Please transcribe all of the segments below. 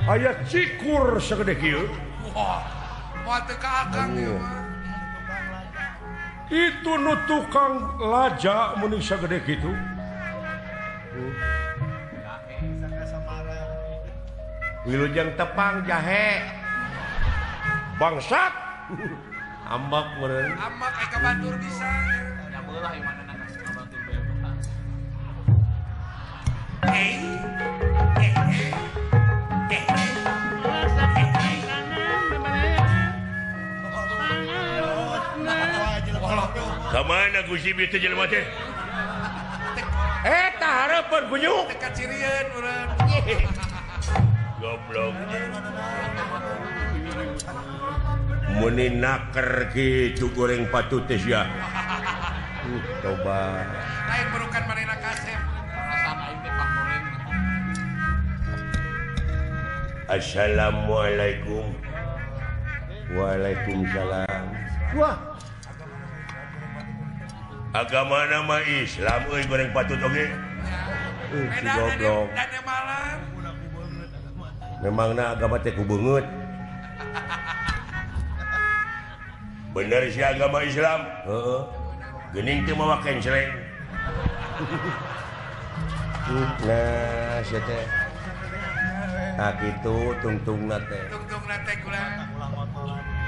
Aya cikur segede kieu. Wah, moal teu ka akang ieu mah. Itu nu tukang laja mun sagede kitu. Wilujeng tepang jahe. Bangsat. Ambak meureun. Ambak aya ka batur bisa. Da beulah ieu mana ka batur bebas. Eh. Eh. Eh. Ka mana Gusti bieu teh jelema teh? Eta hareupeun kunyuk. Teu kacirieun urang. Goblok. Meni naker kitu goreng patut teh sia. Coba. Lain burukan manehna kasep. Perasaan aing teh pangoreng. Assalamualaikum. Waalaikumsalam. Wah. Agama nama Islam euy goreng patut oge. Si goblok. Memangna agama teh ku beungeut. Bener sih agama Islam. Heeh. Geuning teu mawa kenceleng. Nah, sia teh. Tah kitu tungtungna teh. Tungtungna teh ulah.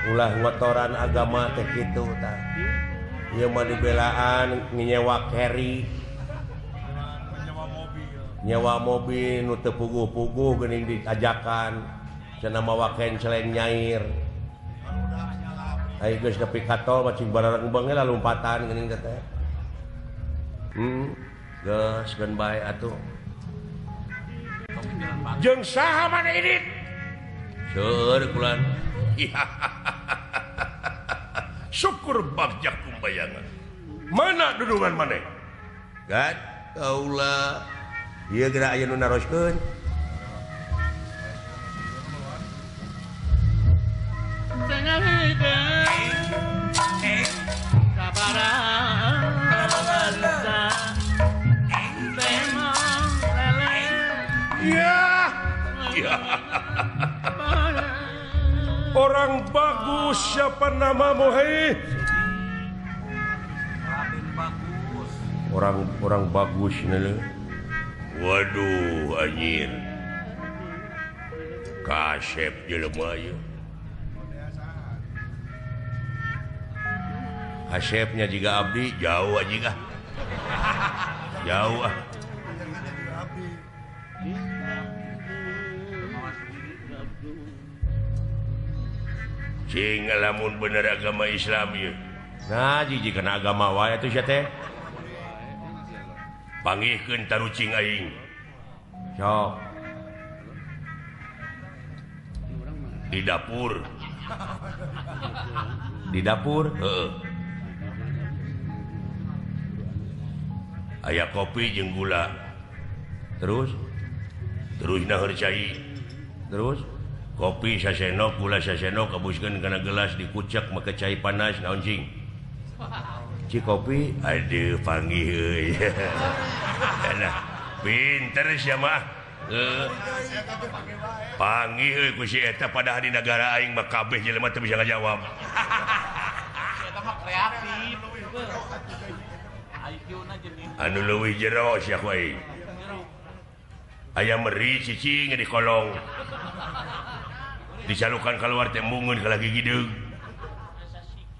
Ulah ngotoran agama teh kitu tah. Ieu mah dibelaan nyewa carry. Nyewa mobil nu teu puguh-puguh geuning diajakan cenah mawa kenceleng nyair. Ayo geus nepi ka tol mah cing barareng beungeut lah lompatan geuning teh. Geus geun bae atuh. Jeung saha maneh ini? Seueur kulan. Syukur bagja kumbayangan. Mana dudungan maneh? Gad kaula. Ieu geura aya nu naroskeun. Ya. Ya. Orang bagus siapa namamu hei? Raden Bagus. Orang bagus nih. Waduh anjir. Kasep jelema ieu. Kasepnya juga abdi jauh anjing ah. Jauh ah. Cing lamun bener agama Islam ieu. Nah, jiji kana agama wae atuh sia teh. Pangihkeun tarucing aing. Sok. Di dapur. Di dapur? Heeh. Aya kopi jeung gula. Terus? Terus naheur cai. Terus? Kopi sasenok, gula sasenok, kabuskeun kana gelas dikucek make cai panas naon cing? Ci kopi, aduh panggih euy. Nah, pinter sia mah. Panggih euy ku si eta padahal di nagara aing mah kabeh jelema teu bisa ngajawab. Eta mah kreatif. IQ-na jenis. Anu leuwih jero sia ku aing. Aya meri cicing di kolong. Dicalukan keluar teh mungun ka lagi gideung.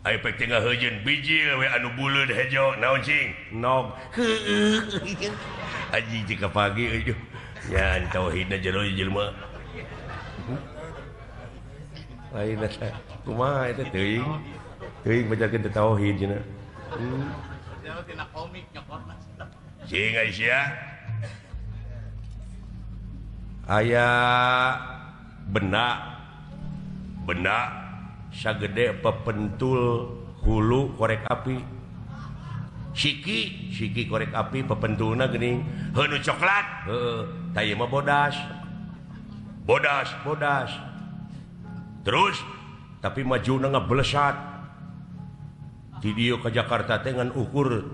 Aya pek teh ngaheujeun bijil we anu buleud hejo naon cing? Nog. Heueuh. Anjing teh ka pagi euy. Nya tauhidna jero jelema. Lain teh kumaha eta teuing? Teuing bacakeun teh tauhid cenah. Jero tina komik nyokorna. Cing Aisyah. Aya benda benda sagede pepentul hulu korek api. Siki siki korek api pepentulna geuning heuh nu coklat. Heeh, tah ieu mah bodas. Bodas, bodas. Terus tapi majuna ngablesat. Di dieu ka Jakarta teh ngan ukur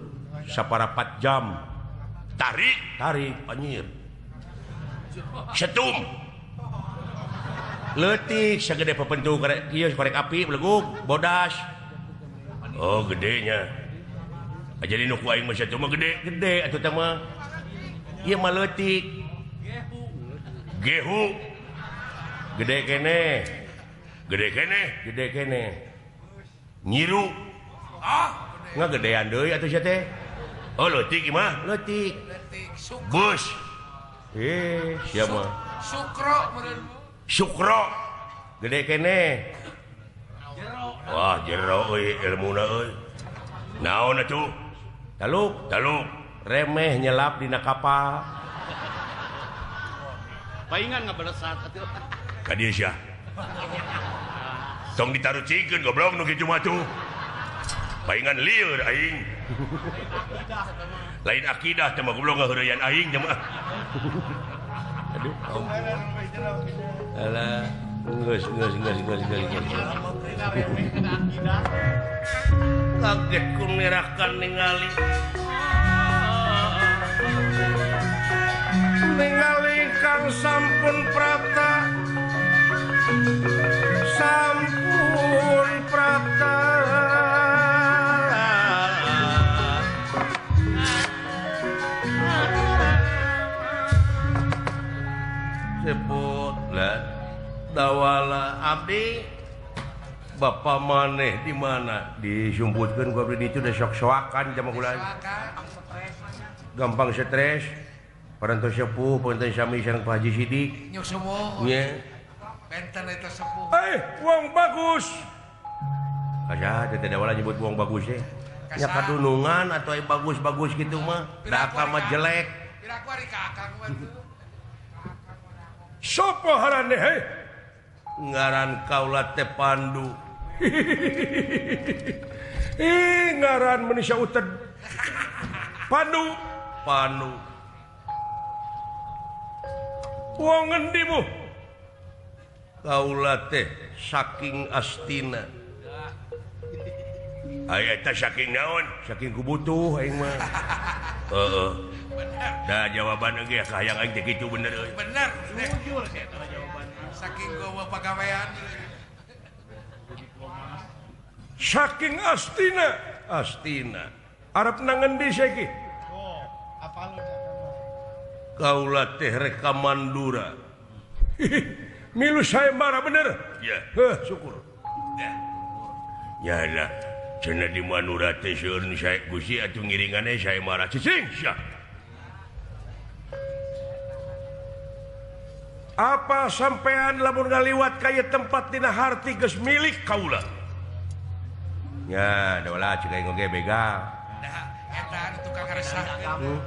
saparapat jam. Tarik, tarik anjir. Setum. Leutik sagede papentu korek ieu korek api belegug bodas. Oh gedenya. Jadi nu ku aing mah satu mah gede, gede atuh teh mah. Ieu mah leutik. Gehu. Gede keneh. Gede keneh, gede keneh. Nyiru. Ah, ngagedean deui atuh sia teh. Oh leutik ieu mah, leutik. Bus. Sia mah. Sukro meureun. Sukro. Gede keneh. Wah, jero euy ilmuna euy. Naon atuh? Taluk, taluk. Remeh nyelap dina kapal. Paingan ngabalesat atuh. Ka dieu sia. Tong ditarucikeun goblok nu kitu mah tuh. Paingan lieur aing. Lain akidah teh mah goblok ngaheureyan aing teh mah. Aduh. Alah, geus geus geus geus geus. Kaget ku merakan ningali. Ningali kang sampun prapta. Sampun prapta. Sebut lah dawala abdi bapak maneh di mana disumputkeun ku abdi ditu da sok-soakan jama kula. Gampang stres. Parantos sepuh punten sami sareng Pak Haji Sidik. Nya. Benten eta sepuh. Eh, wong bagus. Kaja teh dawala nyebut wong bagus teh. Nya kadunungan atuh bagus-bagus kitu mah. Da akang mah jelek. Piraku ari ka akang mah tuh. Sopo harane heh? Ngaran kaula teh Pandu. Ih, ngaran manusia uted. Pandu, Pandu. Wong ngendi mu? Kaula teh saking astina. Aya eta saking naon? Saking kubutuh aing mah. Heeh. Da jawaban ge kahayang aing teh kitu bener euy. Bener. Jujur sia eta jawabanna. Saking gowa pagawean. Saking astina, astina. Arep nang ngendi saiki? Oh, apal kaula teh rek ka Mandura. Milu sayembara bener? Ya. Heh, syukur. Ya lah, cenah di Mandura teh seueur nu sae Gusti atuh ngiringane sayembara cicing sia. Apa sampean lamun ngaliwat ka ieu tempat dina harti geus milik kaula? Nya, dola cek aing oge begal. Dah, eta anu tukang ngaresahkeun.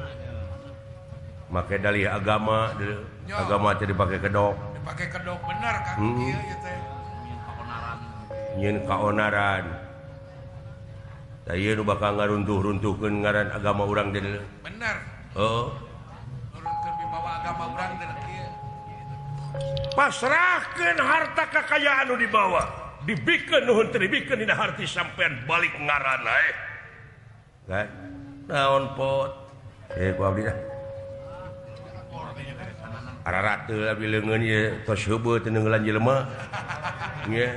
Make dalih agama, agama teh dipake kedok. Dipake kedok bener Kang ieu ieu teh. Nyieun kaonaran. Tah ieu nu bakal ngaruntuh-runtuhkeun ngaran agama urang teh. Bener. Heeh. Nurunkeun wibawa agama urang teh kieu. Pasrahkeun harta kakayaan nu dibawa. Dibikeun nuhun teu dibikeun dina harti sampean balik ngaran eh. Kan? Naon pot? Ku abdi dah. Ararate abdi leungeun ieu tos heubeut teu neungeulan jelema. Nya.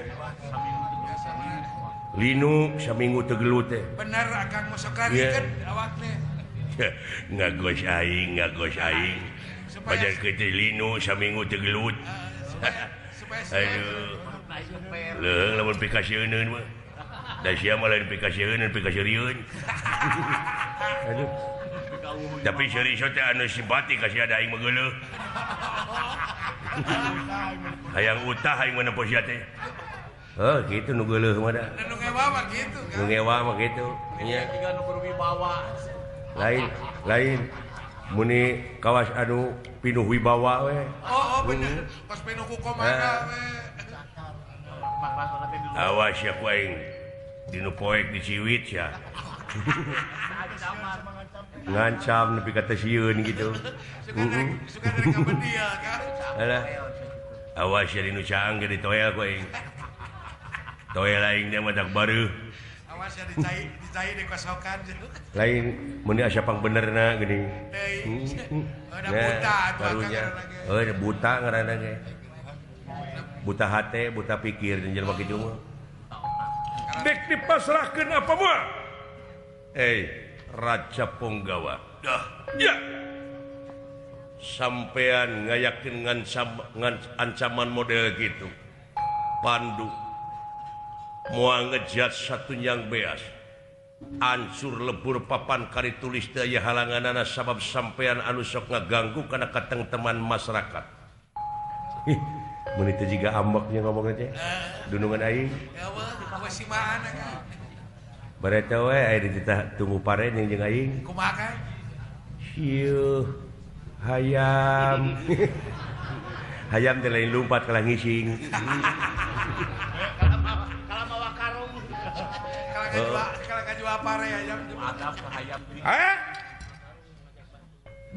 Linu saminggu teu gelut teh. Bener akang mah sok rarikeun awak teh. Ngagos aing, ngagos aing. Pajar kitu linu saminggu teu gelut. Supaya aduh. Leuheung lamun pikasieun mah. Da sia mah lain pikasieun, pikasieun. Aduh. Tapi seuri teh anu simpati ka sia da aing mah geuleuh. Hayang utah aing mah nempo sia teh. Heuh, kitu nu geuleuh mah da. Nu ngewa mah kitu kan. Nu ngewa mah kitu. Nya. Tiga nu berwibawa. Lain, lain. Muni kawas anu pinuh wibawa we. Oh, oh bener. Pas pinuh ku komana we. Awas ya ku aing. Dinu poek diciwit sia. Ngancam nepi ka teu sieun kitu. Suka rek ka kan. Alah. Awas ya dinu caang ge ditoel ku aing. Toel aing teh mah tak bareuh. Awas ya dicai dicai dikosokan. Lain mun asa pangbenerna geuning. Deui. Udah buta atuh karunya. Heuh buta ngaranna ge. Buta hate, buta pikir jeung jelema kitu mah. Dek dipasrahkeun apa moal? Raja Punggawa. Dah. Ya. Sampean ngayakin ancaman model gitu. Pandu moal ngejat satu yang beas. Ancur lebur papan kari tulis teu aya halanganana sabab sampean anu sok ngaganggu kana katengteman masyarakat. Ih, meuni teh jiga ambeknya ngomongna teh. Dunungan aing. Bareta we aya dititah tunggu pare jeung aing. Kumaha kan? Sieuh. Hayam. Hayam teh lain lumpat kalah ngising. Kalah mawa karung. Kalah kajual pare hayam. Adab ka hayam. Hah?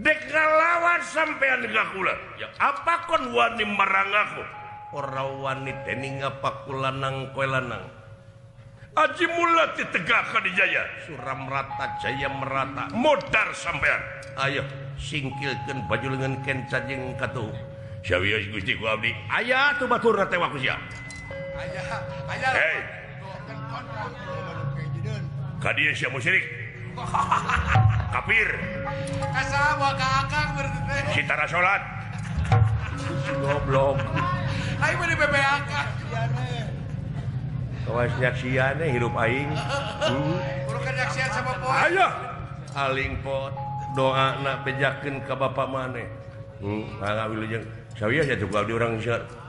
Dek ngalawan sampean ka kula. Ya apa kon wani marang aku? Ora wani dening apa kulanang koe lanang. Aji mula ditegakkan di jaya. Suram rata jaya merata. Modar sampean. Ayo singkilkeun baju leungeun kenca jeung katuhu. Sawios Gusti ku abdi. Aya tuh baturna teh waku sia. Aya, aya. Hei. Ka dieu sia musyrik. Kafir. Kasaha moal ka akang berarti teh. Si tara salat. Goblok. Aing mah di BBAK. Kawas nyaksian hirup aing. Urukan nyaksian sama poe. Ayo. Aling pot doana bejakeun ka bapak maneh. Mangga wilujeng. Sawios atuh ku abdi urang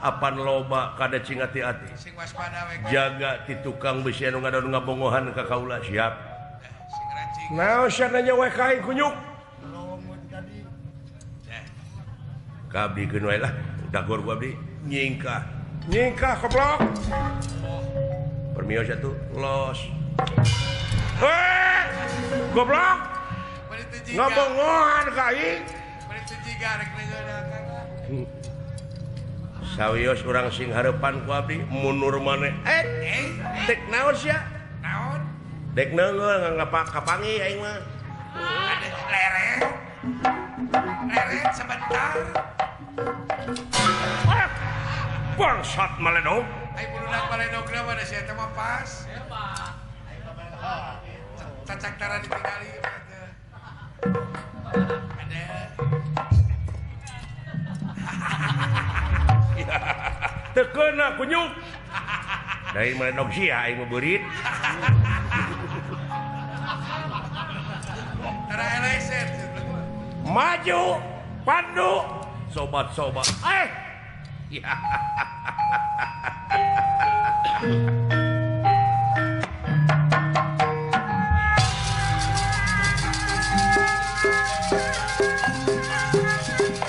apan loba kada cing hati-hati. Sing waspada we. Jaga ti tukang besi anu ngadon ngabongohan ka kaula siap. Sing rancing. Naon sia nanya we ka aing kunyuk. Ka abdi keun wae lah. Dagor ku abdi nyingkah. Nyingkah goblok. Permios atuh los. Heh! Goblok. Ngabongohan ka aing. Sawios urang sing hareupan ku abdi mundur maneh. Dek naon sia? Naon? Dek neungeul kapangi aing mah. Leret. Leret sebentar. Bangsat maledog. Ai bulunak maledogna mah da sia teh mah pas. Cacak tara ditingali teh. Ada. Teu keuna kunyuk. Dari maledog sia aing mah beurit. Tara eleset. Maju Pandu sobat-sobat. Ya.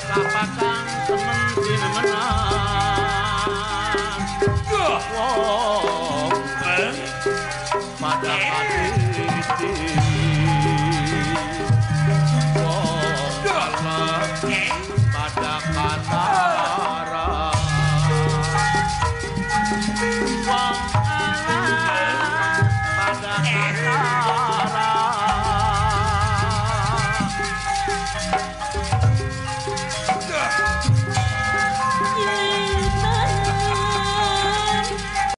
Sapakang temen tinemenan. Wah.